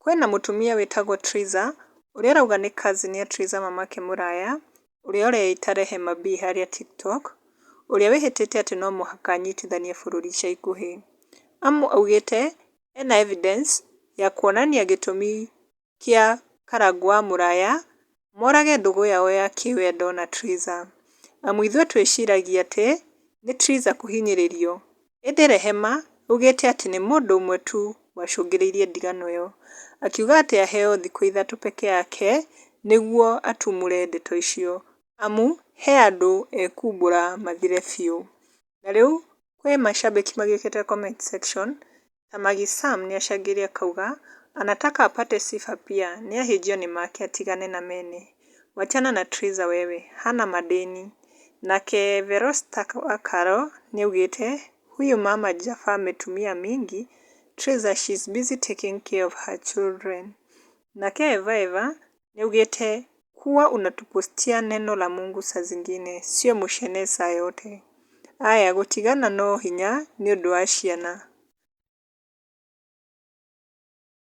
Kwĩna mũtumia wĩtagwo Triza ũrĩa ũrauga nĩ cousin ya Triza mamake Mũraya, ũrĩa ũreĩta Rehema B harĩa TikTok, ũrĩa wĩhĩtĩte atĩ no mũhaka anyitithanie bũrũri ica ikuhĩ. Amu augĩte ena evidence ya kuonania gĩtũmi kĩa Karangũ wa Mũraya morage ndũgũ yao ya kĩwendo na Triza. Amu ithuĩ twĩciragia atĩ nĩ Triza kũhinyĩrĩrio, ĩndĩ Rehema augĩte atĩ nĩ mũndũ ũmwe tu wacũngĩrĩirie ndigano ĩyo. Akiuga atĩ aheo thikũ 3 peke yake nĩguo atumũre ndeto icio, amu he andũ ekumbũra mathire biũ. Na rĩu kwĩ mashabiki magĩũkĩte comment section ta Maggie Sam nĩacangĩire akauga anataka apate sifa pia, nĩahĩnjio nĩ make atigane na mene. Wachana na Triza wewe, hana madeni. Nake Verosta Wakaro nĩaugĩte huyu mama Jaffa ametumia mingi, Triza she's busy taking care of her children. Nake Eva Eva nĩaugĩte kuwa unatupostia neno la Mungu saa zingine, sio mushene saa yote. Aya gũtigana no hinya nĩ ũndũ wa ciana.